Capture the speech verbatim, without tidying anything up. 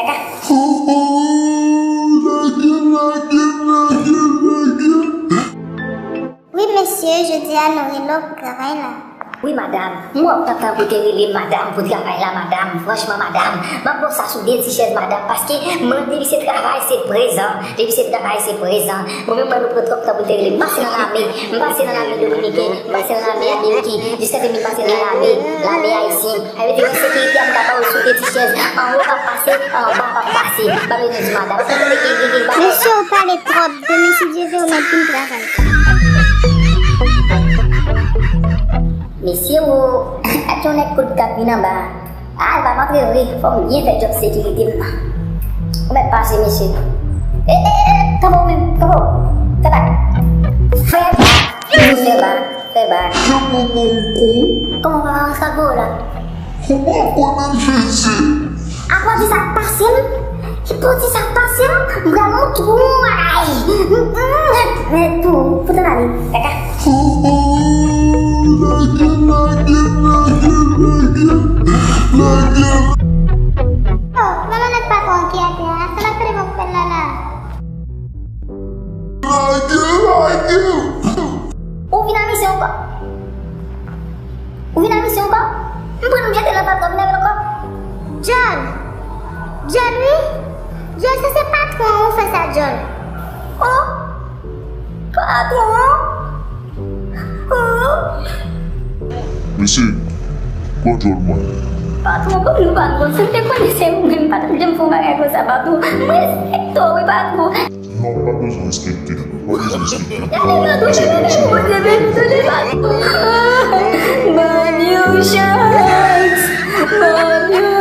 Lage, lage, lage, lage. Wi, mesye, jodi a nou rele w pou travay la. Wi, madanm. M wè w t ap tankou te rele m, madanm, pou travay la, madanm. Franchman, madanm, m ap ba w sa sou de ti chèz, madanm, paske mwen, depi se travay, se prezan. Depi se travay, se prezan. Mwen menm, mwen, nou pran twòp tan pou te rele m. M pase nan lame. M pase nan lame dominiken. M pase nan lame ameriken. Jiskaske m pase nan lame, lame ayisyen. Sa vle di, yon sekirite a m ka ba w sou de ti chèz. Anwo p ap pase, anba p ap pase. Pa bezwen di madanm. Sa vle di, gen, gen, gen, gen, gen. Mesye, w pale twòp. Demen, si Dye vle, w mèt vin travay. Mesye, wo, ak yon nèg kout k ap vin anba. A, l p ap antre vre. Fò m byen fè djòb sekirite m nan. Ou mèt pase, mesye. E, e, e, kanpe w menm, kanpe w. Fè bak. Fè bak. Fè bak. Fè bak. Kòman w pa ranse ak ou la? Ou pa kwè menm Jezi. Apa w di sa k pase m? Apa w di sa k pase m? M pral montre w yon bagay. Men tou, fout ann ale, kaka. Lage, lage, lage, lage, lage. Oh, manman nèt patwon ki atè a. Sa l ap fè devan poubèl la la? Lage, lage. Ou vin a misyon ankò? Ou vin a misyon ankò? M pran m jete nan patwon, vin avè l ankò. John! John, wi! John, sa se patwon an ou fè sa, John. Oh! Patwon an? Oh! Mesye, pran djòl mwen. Patwon, ban nou patwon. Si m te konnen se ou menm, m pa t ap janm fè yon bagay konsa, patwon. M respekte w, wi, patwon. Non, pa bezwen respekte. Pa bezwen respekte. Gade, patwon, gade, gade, gade, gade, patwon. Ban m yon chans. Ban m yon